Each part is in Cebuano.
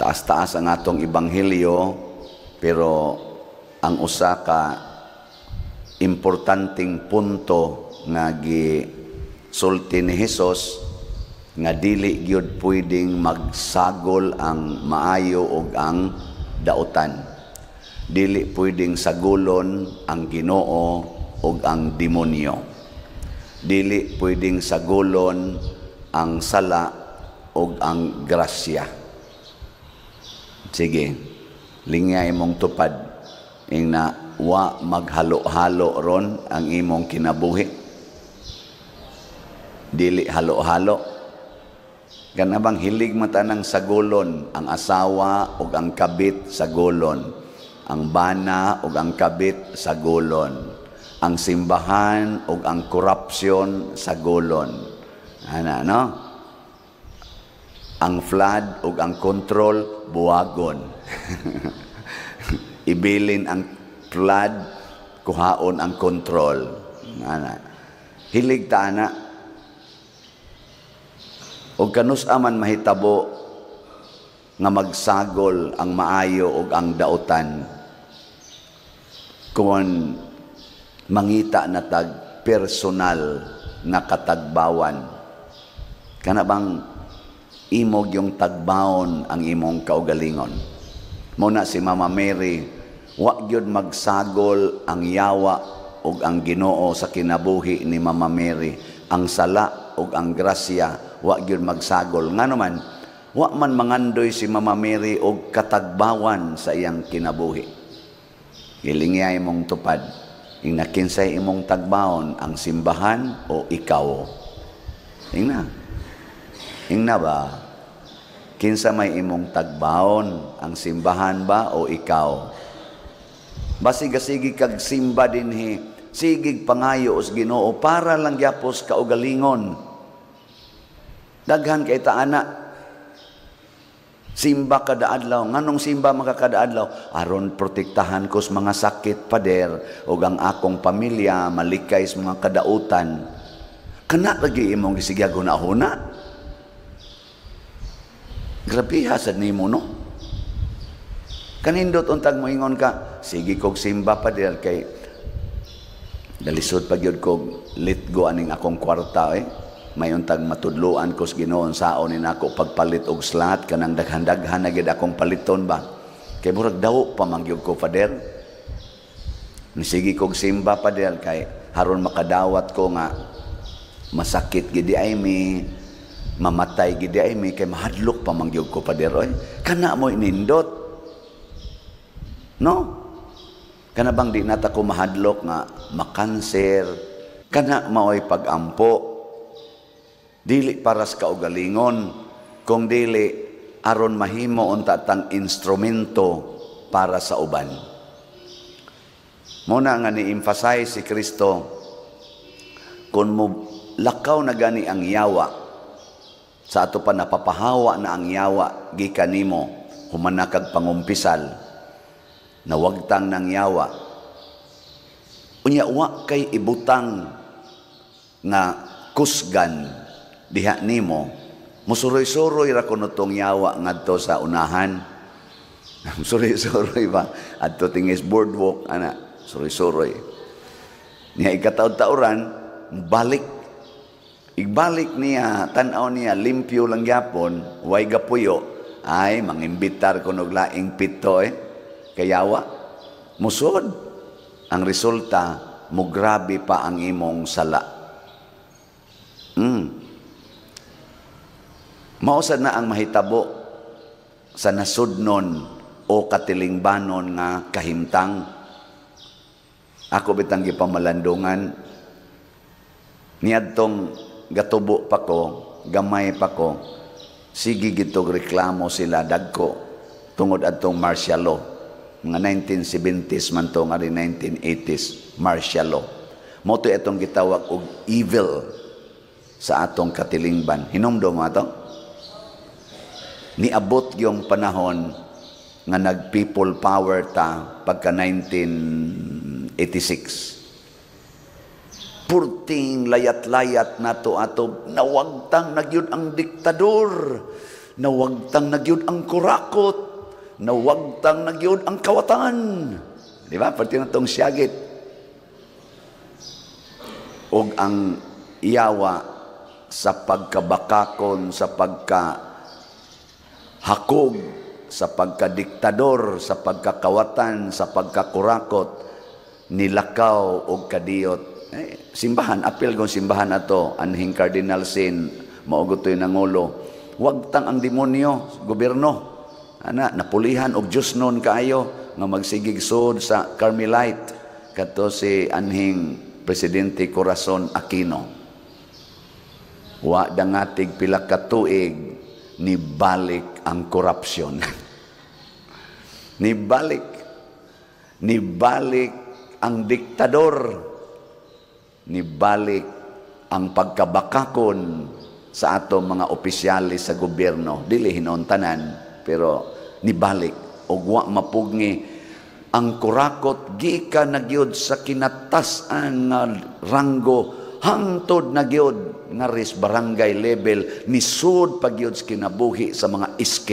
Taas-taas ang atong ebanghelyo, pero ang usa ka importanteng punto nga gisulti ni Hesus nga dili gyud pwedeng magsagol ang maayo ug ang dautan. Dili pwedeng sagolon ang Ginoo ug ang demonyo. Dili pwedeng sagolon ang sala ug ang grasya. Sige, lingya imong tupad ingna wa maghalo-halo ron ang imong kinabuhi. Dili halo-halo. Kana bang hilig mata ng sagolon ang asawa ug ang kabit sagolon, ang bana ug ang kabit sagolon, ang simbahan ug ang korupsyon sagolon. Ana, no? Ang flood ug ang control buwagon. Ibilin ang flood, kuhaon ang control. Ana. Hilig ta ana. Og kanus-a man mahitabo nga magsagol ang maayo ug ang dautan kung mangita na tag personal nga katagbawan? Kana bang imog yung tagbaon ang imong kaugalingon? Muna si Mama Mary, wa gyud magsagol ang yawa ug ang Ginoo sa kinabuhi ni Mama Mary. Ang sala ug ang grasya wa gyud magsagol. Ngano man, wa man mangandoy si Mama Mary og katagbawan sa iyang kinabuhi. Gilingya imong tupad. Ingna kinsay imong tagbaon, ang simbahan o ikaw? Ingna. Ingna ba? Kinsa may imong tagbaon, ang simbahan ba o ikaw? Basiga sige kag simba dinhi, sigig pangayo os Ginoo para lang gyapos kaugalingon. Daghan kay ta ana. Simba kada adlaw. Nganong simba maka kada adlaw? Aron protektahan ko sa mga sakit, pader, ug ang akong pamilya malikay sa mga kadautan. Kana lagi imong gisigag huna-huna. Grabe sad nimo, no? Kanindot untag moingon ka, sige kog simba, pader, kay dalisod pa gyud kog let go aning akong kwarta eh. May untag matudloan ko sa Ginoo saon ni nako pagpalit og slot, kanang daghan-daghan na gyud akong paliton ba. Kay murag daw pa man gyud ko, pader. Nisige kog simba, pader, kay haron makadawat ko nga masakit gid ay mi, mamatay gid ay mi, kay mahadlok pa man gyud ko, pader oy. Kana mo inindot. No? Kana bang di nata ko mahadlok nga makanser? Kana maoy pagampo. Dili para sa kaugalingon, kung dili aron mahimo unta tang instrumento para sa uban. Muna nga ni-emphasize si Kristo, kung mo lakaw na gani ang yawa, sa ato pa napapahawa na ang yawa gikan nimo, human na kag pangumpisal, nawagtang ng yawa. Unya wa kay ibutang nga kusgan diha nimo, musuroy-suroy ra kuno tong yawa ngadto sa unahan. Suroy-suroy ba? Adto tingis boardwalk ana, suroy-suroy. Niya ikataod-taoran, balik. Igbalik niya, tan-aw niya, limpyo lang gyapon, way gapuyo, ay mangimbitar kuno og laing pito eh. Kayawa, musod. Ang resulta, mugrabe pa ang imong sala. Mausad na ang mahitabo sa nasudnon o katilingbanon nga kahimtang. Ako bitang gipamalandungan, niadtong gatubo pa ko, gamay pa ko, sige gitog reklamo sila dagko tungod adtong martial law. Mga 1970s man to, nga rin 1980s, martial law. Mao to itong gitawag og evil sa atong katilingban. Hinumdum mo ato? Niabot yung panahon nga nag-people power ta pagka 1986. Purting layat-layat nato ato, nawagtang na gyud ang diktador. Nawagtang na gyud ang kurakot, nawagtang na gyud ang kawatan. Di ba? Pati na tong siyagit. Og ang yawa sa pagkabakakon, sa pagka hakog, sa pagkadiktador, sa pagkakawatan, sa pagkakurakot, nilakaw og kadiyot. Eh, simbahan, apil kung simbahan ato, anhing Cardinal Sin, mao to'y nangulo. Wagtang ang demonyo, gobyerno. Ana, napulihan og Diyos nun kaayo nga magsigig sud sa Carmelite kato si anhing Presidente Corazon Aquino. Wa dangatig pila ka tuig, ni balik ang korupsyon. Ni balik. Ni balik ang diktador. Ni balik ang pagkabakakon sa ato mga opisyalis sa gobyerno. Dili hinon tanan, pero nibalik og wa mapugngi ang kurakot gikan na gyud sa kinatas-an nga ranggo hangtod na gyud nga ris barangay level, nisud pa gyud sa kinabuhi sa mga SK.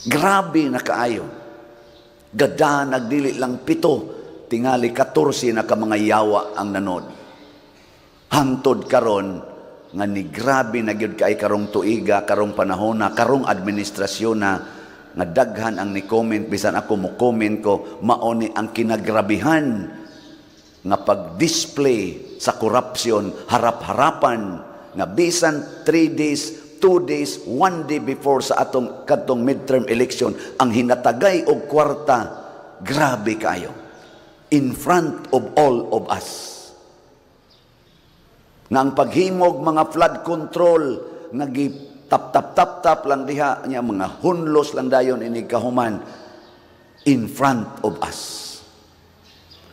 Grabe na kaayo. Gada nagdili lang 7, tingali 14 na ka mga yawa ang nanod. Hangtod karon nga ni grabe na gyud kay karong tuiga, karong panahona, karong administrasyon na nga daghan ang ni comment, bisan ako mo comment ko, mao ni ang kinagrabihan nga pag-display sa corruption harap-harapan nga bisan 3 days, 2 days, 1 day before sa atong kadtong midterm election ang hinatagay og kwarta. Grabe kayo, in front of all of us, nga ang paghimog mga flood control nga tap tap tap tap lang diha niya, mga hunlos lang dayon ini kahuman, in front of us.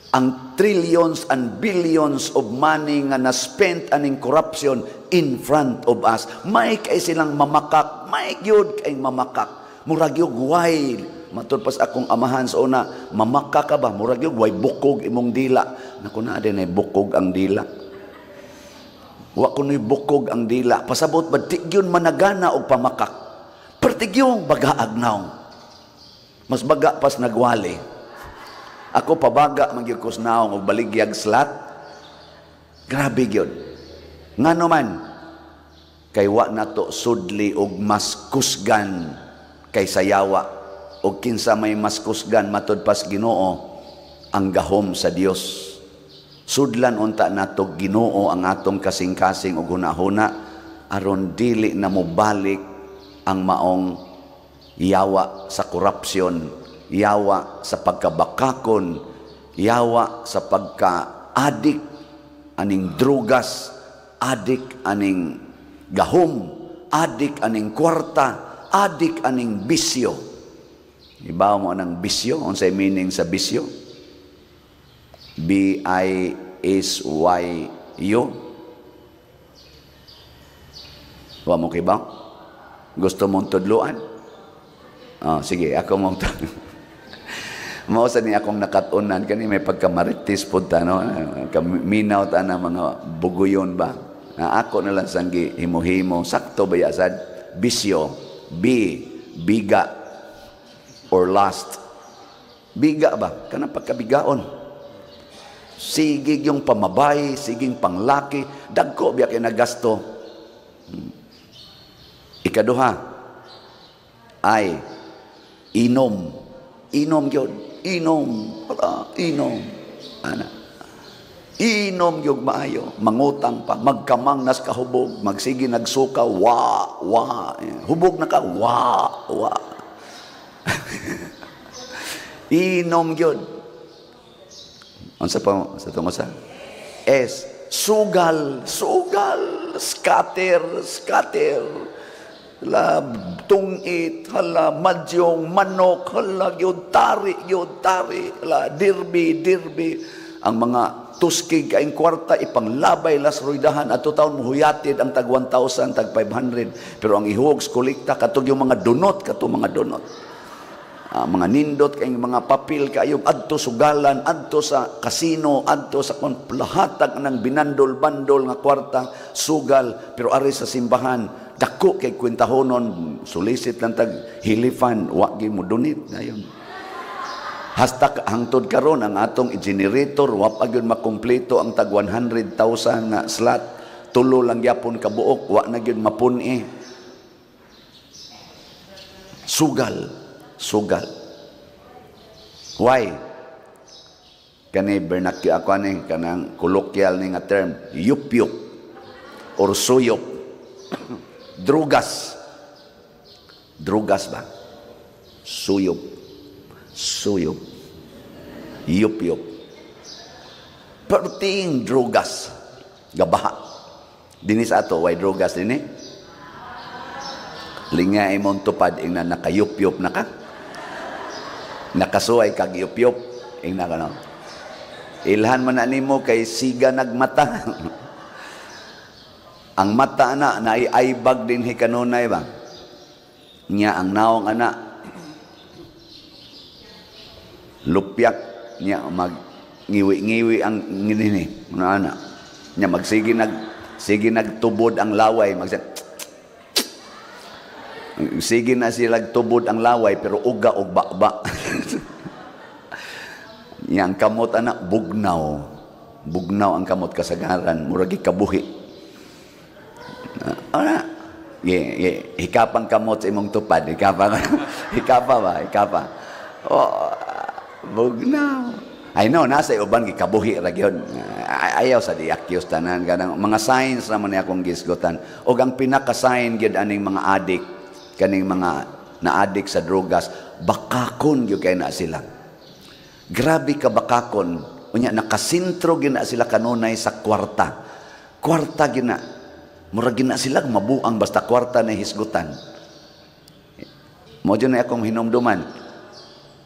Ang trillions and billions of money nga na-spent aning corruption, in front of us. May kay silang mamakak, may gyud kay mamakak. Murag gyud way matud pas akong amahan sa una, "Mamakak ka ba? Murag gyud way bukog imong dila." Naku, na din ay bukog ang dila. Wa kuno'y bukog ang dila. Pasabot ba, di gyud managana og pamakak. Pertigyong bagaag naong. Mas baga pas nagwali. Ako pabaga man gyud ko sa naong og baligyag slat. Grabe gyud. Ngano man kay wa nato sudli og mas kusgan kaysa yawa, og kinsa may mas kusgan matud pas Ginoo, ang gahom sa Dios. Sudlan unta nato Ginoo ang atong kasing-kasing og hunahuna aron dili na mobalik ang maong yawa sa korupsyon, yawa sa pagkabakakon, yawa sa pagka-adik aning drugas, adik aning gahom, adik aning kwarta, adik aning bisyo. Ibaw mo anang bisyo? Unsay meaning sa bisyo? B-I-S-Y-U. Wa mo kibaw? Gusto mong tudluan? Oh, sige, ako mong Mao sa ni akong nakatunan kani may pagkamaritis pud ta, no, kaminaw ta na mga buguyon ba. Na ako na lang sanggi himo-himo sakto ba sad bisyo. B, biga or lust. Biga ba kanang pagkabigaon? Sige yung pamabay, siging panglaki, dagko biya kay nagasto. Ikaduha ay inom. Inom gyud, inom, wala, inom. Ana. Inom gyud maayo, mangutang pa, magkamang nas kahubog, magsige nagsuka, wa, wa. Hubog na ka, wa, wa. Inom gyud. Unsa pa sa tungo sa? S, sugal, sugal, scatter, scatter. La tungit, hala madyong, manok, hala gyud tari, gyud tari, hala dirby, dirby. Ang mga tuskig kaing kwarta ipanglabay las roydahan ato taon muhuyatid ang tag 1,000, tag 500, pero ang ihuog sa kolekta katog yung mga dunot, kato mga dunot. Mga nindot kay mga papel kayo adto sugalan, adto sa kasino, adto sa lahatag ng binandol-bandol nga kwarta, sugal. Pero ari sa simbahan Dako kay kwentahonon, solicit lang tag hilifan, wa gyud mo donate dayon. Hasta hangtod karon ang atong generator wa pa gyud makumpleto ang tag 100,000 nga slot. Tulo lang gyapon ka buok, wa na gyud mapun-i. Sugal, sugal. Why? Kani bernakyo ako ani kanang colloquial ni nga term, yupyup or suyop. Drugas. Drugas ba? Suyop. Suyop. Yupyup. Perting drugas. Gabaha. Dini sa ato, why drugas dini? Linga imong tupad, ingna nakayupyup na ka. Nakasuway kag yupyup. Ingna ka no. Ilhan man na nimo kay siga nagmata. Ang mata na naiaybag din hi kanunay ba? Nya ang naong ana lupyak nya mag ngiwi-ngiwi ang ngini mga ana. Nya magsige nag sige nagtubod ang laway, mag sige na sila tubod ang laway pero uga og bakba. Nya ang kamot ana bugnaw. Bugnaw ang kamot kasagaran, murag kabuhi. Ana, ye, ye, hikapang kamot sa imong tupad, hikapa, hikapa ba, hikapa. Oh, bugnaw. I know, nasa uban gikabuhi ra gyud. Ayaw sa di-accuse tanan kanang mga signs naman ni akong gisgutan. Og ang pinaka-sign gyud aning mga adik, kaning mga na-addict sa drogas, bakakon gyud kay na sila. Grabe ka bakakon. Unya nakasentro gyud na sila kanunay sa kwarta. Kwarta gyud na. Murag gyud na sila mabuang basta kwarta na hisgutan. Mo jud na akong hinumduman.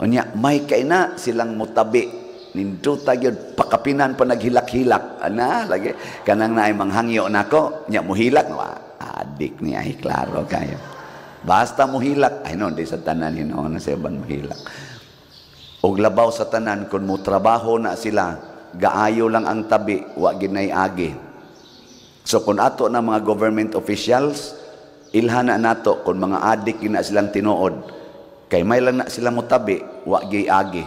Unya may kay na silang mutabi. Ninduta gyud pakapinan pa naghilak-hilak. Ana lagi kanang naay manghangyo nako, nya muhilak wa adik ni ay klaro kayo. Basta muhilak, ay no, di sa tanan hinuon na sa uban muhilak. Og labaw sa tanan kun mo trabaho na sila, gaayo lang ang tabi, wa ginay agi. So kung ato na mga government officials, ilhan na nato kung mga adik gina silang tinuod, kay may lang na sila motabi, wa gyud agi.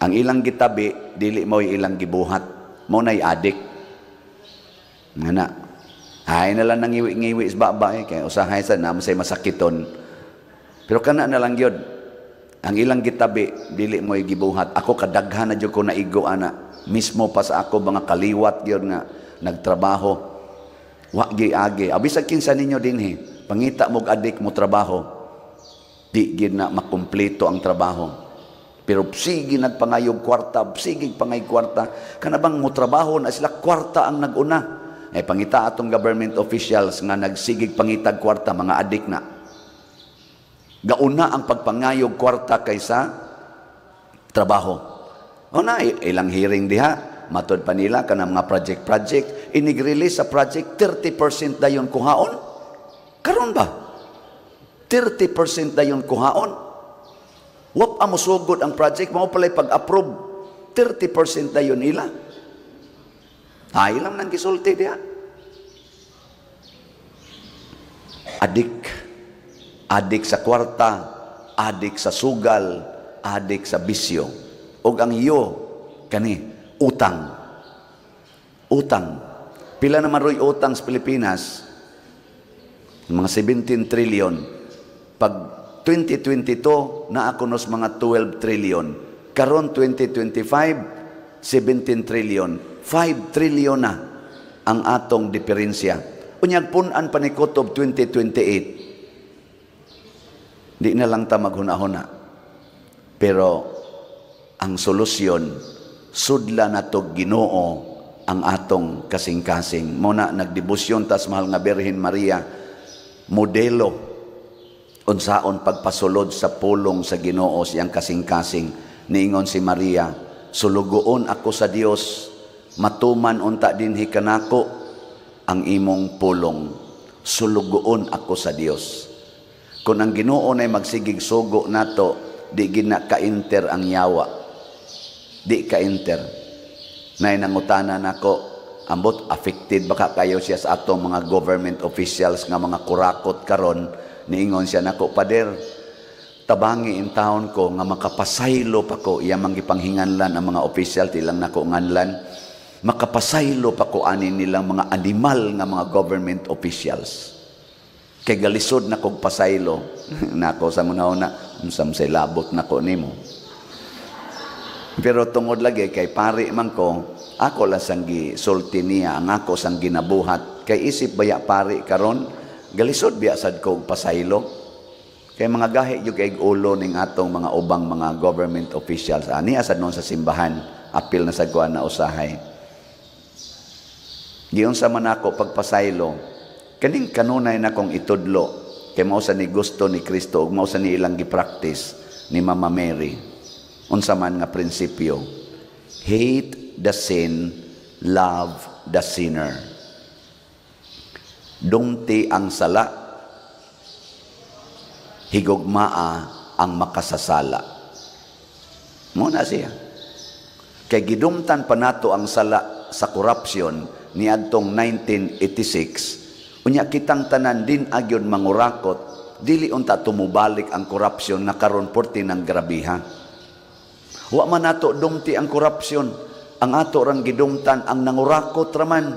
Ang ilang gitabi, dili mo ilang gibuhat. Mo na'y adik. Nga na. Ay na lang nangiwi-ngiwi sa baba eh. Kaya usahay sa naman say masakiton. Pero kana na lang yun. Ang ilang gitabi, dili mo gibuhat. Ako kadaghan na jud ko naigo ana. Mismo pa sa ako mga kaliwat yun nga nagtrabaho. Wa gi agi. Abisag kinsa ninyo dinhi, pangita mog adik mo trabaho. Di gid na makumpleto ang trabaho. Pero sige nagpangayog kwarta, sige pangay kwarta. Kana bang mo trabaho na sila kwarta ang naguna. Eh pangita atong government officials nga nagsigig pangitag kwarta, mga adik na. Gauna ang pagpangayog kwarta kaysa trabaho. O na, ilang hearing diha, matod pa nila kanang mga project-project, inig-release sa project, 30% dayon kuhaon. Karon ba? 30% dayon kuhaon. Wap amo sugod ang project, mao pala'y pag-approve, 30% dayon nila. Ay lang nang gisulti diha. Adik. Adik sa kwarta, adik sa sugal, adik sa bisyo. Og ang iyo, kani, utang. Utang. Pila naman ro'y utang sa Pilipinas? Mga 17 trillion. Pag 2022, naakunos mga 12 trillion. Karon 2025, 17 trillion. 5 trillion na ang atong diferensya. Unyag punan pa ni Kutob 2028. Di na lang ta maghuna-huna. Pero ang solusyon, sudla na to Ginoo ang atong kasing-kasing. Muna nagdebosyon tas mahal nga Birhen Maria, modelo unsaon pagpasulod sa pulong sa Ginoo siyang kasing-kasing. Niingon si Maria, sulugoon ako sa Dios, matuman unta dinhi kanako ang imong pulong. Sulugoon ako sa Dios. Kung ang Ginoo nay magsigig sugo nato, di gina ka-enter ang yawa. Di ka-enter. Nay nangutana nako, Ambot affected baka kayo siya sa atong mga government officials nga mga kurakot karon. Niingon siya nako, "Pader, tabangi in taon ko nga makapasaylo pa ko." Iya man gipanghinganlan ang mga official, tilang nako nganlan. Makapasaylo pa ko ani nilang mga animal nga mga government officials. Kay galisod na kog pasaylo nako. Sa muna unsa say labot nako nimo. Pero tungod lagi kay pari man ko, ako lang sang gisulti niya ang ako sang ginabuhat. Kay isip baya pari karon, galisod biya sad ko og pasaylo. Kay mga gahi gyud kay ulo ning atong mga ubang mga government officials. Ani asad noon sa simbahan, apil na sa kuan na usahay. Giunsa man ako pagpasaylo, kaning kanunay na kong itudlo, kay mao sa ni gusto ni Kristo ug mao sa ni ilang gi-practice ni Mama Mary. Unsa man nga prinsipyo? Hate the sin, love the sinner. Dumti ang sala, higugmaa ang makasasala. Mao na siya. Kay gidumtan pa nato ang sala sa corruption niadtong 1986, unya kitang tanan din agyon mangurakot, dili unta tumubalik ang corruption na karon porti ng grabiha. Wa man nato dumti ang corruption. Ang ato rang gidumtan ang nangurakot raman.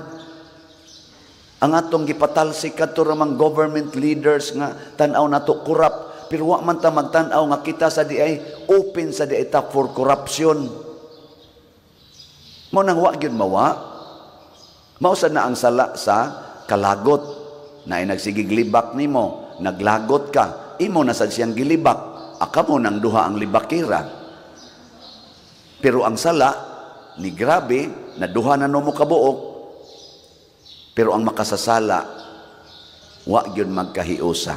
Ang atong gipatalsik kadto ramang government leaders nga tan-aw nato corrupt, pero wa man ta magtan-aw nga kita sa di ay open sa di ay ta for corruption. Mao nang wa gyud mawa. Mao sad na ang sala sa kalagot na ay nagsigig libak nimo, naglagot ka, imo na sad siyang gilibak, aka mo nang duha ang libakira. Pero ang sala ni grabe na duha na mo kabuok. Pero ang makasasala wa gyud magkahiusa.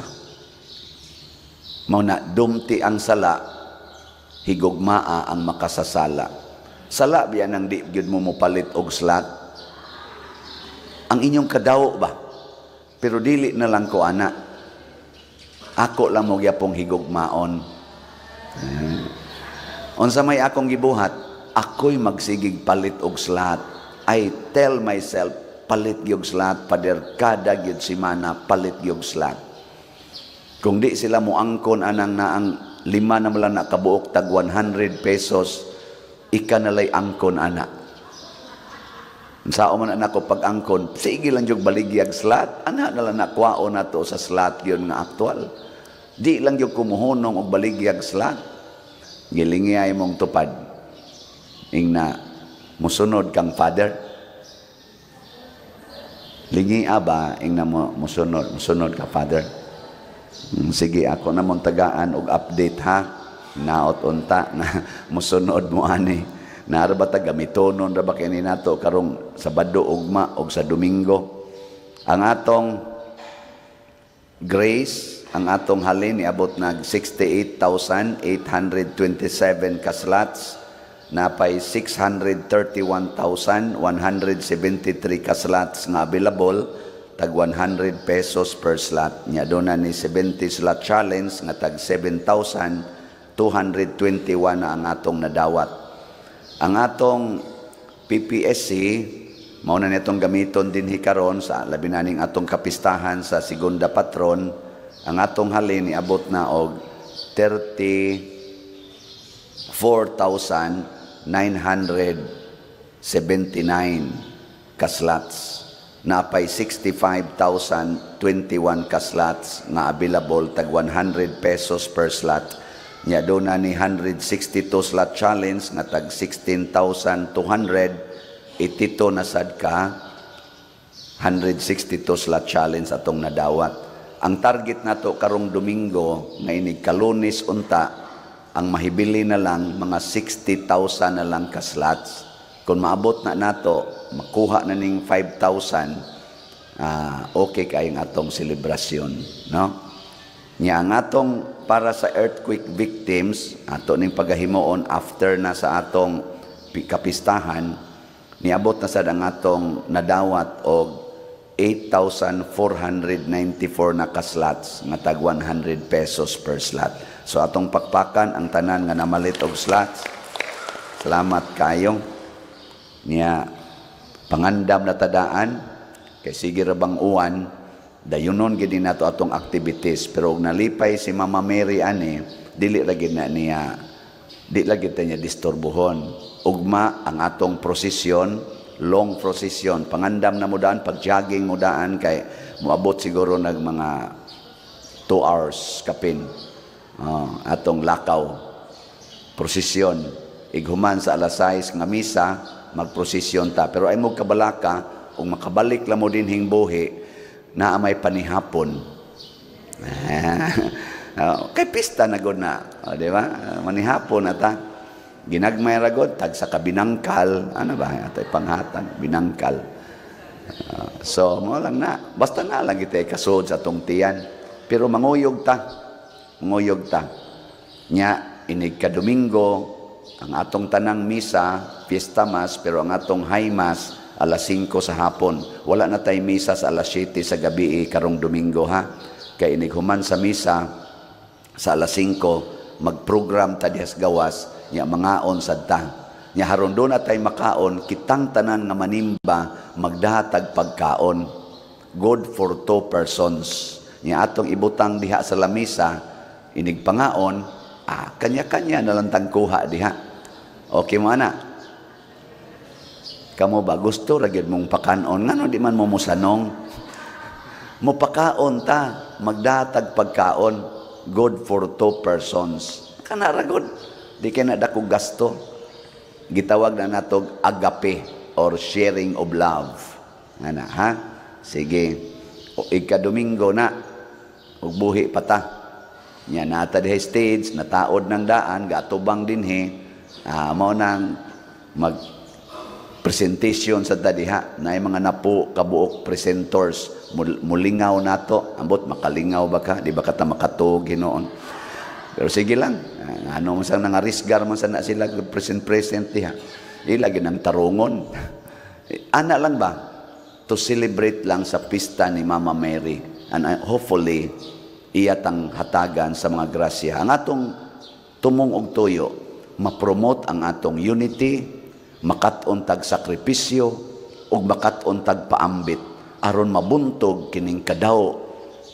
Mao na dumti ang sala, higugmaa ang makasasala. Sala biya nang di gyud mo mopalit og slot. Ang inyong kadawo ba? Pero dili na lang ko ana. Ako lang mo gyapong higugmaon. Unsa may akong gibuhat, ako'y magsigig palit og slot. I tell myself, palit gyud slot, pader, kada gyud semana palit gyud slot. Kung di sila moangkon anang naang lima na lang na kabuok tag 100 pesos, ika nalay angkon ana. Sao man anak ko pag-angkon, sige lang yung baligyag slot, ana na lang nakuwaon na to sa slot yun nga aktual. Di lang yung kumuhunong og baligyag slot. Gilingiyay mong tupad. Ingna, musunod kang father. Lingi ba, ingna mo, musunod, musunod ka, father. Sige, ako na mong tagaan og update ha. Naot unta na musunod mo ani. Naara ba ta gamitonon ra ba kini nato karong Sabado ugma og sa Domingo. Ang atong grace, ang atong halin niabot nag 68,827 ka slots, napay 631,173 ka slots nga available, tag 100 pesos per slot. Nya doon na ni 70 slot challenge nga tag 7,221 na ang atong nadawat. Ang atong PPSC mao na nitong gamiton din hikaron sa labi na ning atong kapistahan sa segunda patron. Ang atong halin niabot na og 34,979 ka slots. Napay 65,021 ka slots nga available, tag 100 pesos per slot. Nya doon na ni 162 slot challenge nga tag 16,282 na sad ka 162 slot challenge atong nadawat. Ang target nato karong Domingo nga inig Kalunes unta, ang mahibili na lang mga 60,000 na lang ka slots. Kung maabot na nato, makuha na ning 5,000, okay kayong atong selebrasyon, no? Nya ang atong para sa earthquake victims, ato ning pagahimuon after na sa atong kapistahan, niabot na sad ang atong nadawat og 8,494 na ka-slots nga tag 100 pesos per slot. So atong pakpakan ang tanan nga namalit og slots. Salamat kayo. Niya Pangandam na ta daan kay sige ra bang uwan, dayunon gid nato atong activities, pero og nalipay si Mama Mary ani, dili ra gid na niya, di lagi ta niya disturbuhon. Ugma ang atong prosesyon, long procession. Pangandam na mo daan, pag jogging mo daan kay moabot siguro nag mga 2 hours kapin. Oh, atong lakaw prosesyon. Ighuman sa alas 6 nga misa, magprosesyon ta. Pero ay mo kabalaka, kung makabalik lang mo dinhing buhi, naa may panihapon. Oh, kay pista na gud na, oh, di ba? Manihapon na ta. Ginagmay ra gud tag sa kabinangkal, ano ba atay panghatag binangkal. So mo lang na, basta na lang kita kasud sa atong tiyan. Pero manguyog ta. Manguyog ta. Nya inig ka Domingo ang atong tanang misa, fiesta mass, pero ang atong high mass alas 5 sa hapon. Wala na tay misa sa alas 7 sa gabi karong Domingo ha. Kay inig human sa misa sa alas 5, magprogram ta dihas gawas, nya mangaon sad ta. Nya haron do na tay makaon, kitang tanan nga manimba magdahatag pagkaon. Good for two persons. Nya atong ibutang diha sa lamisa, inig pangaon, kanya-kanya na lang tang kuha diha. Okay mo ana? Kamo ba gusto ra gyud mong pakanon, ngano di man mo musanong? Mopakaon ta, magdatag pagkaon, good for two persons. Kana ra gud. Di kay na dako gasto. Gitawag na natog agape or sharing of love. Ana ha? Sige. O ika-Domingo na ug buhi pa ta. Nya nata diha stage, nataod ng daan, gatubang dinhi. Mao nang mag presentation sa diha na mga napo kabuok presenters, mulingaw nato. Ambot makalingaw ba ka, di ba ka ta makatug hinuon? Pero sige lang, ano mo sa nangarisgar man sa na sila present present diha, ila ginang tarungon ana lang ba, to celebrate lang sa pista ni Mama Mary and hopefully iya tang hatagan sa mga grasya. Ang atong tumong og tuyo, ma-promote ang atong unity, makat-on tag sakripisyo ug makat-on tag paambit aron mabuntog kining kadaw,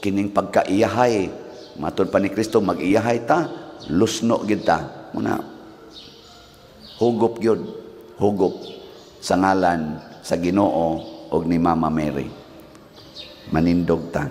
kining pagkaiyahay. Matud pa ni Kristo, mag-iyahay ta, lusno gid ta. Muna hugot gyud, hugot sa ngalan sa Ginoo og ni Mama Mary. Manindog ta.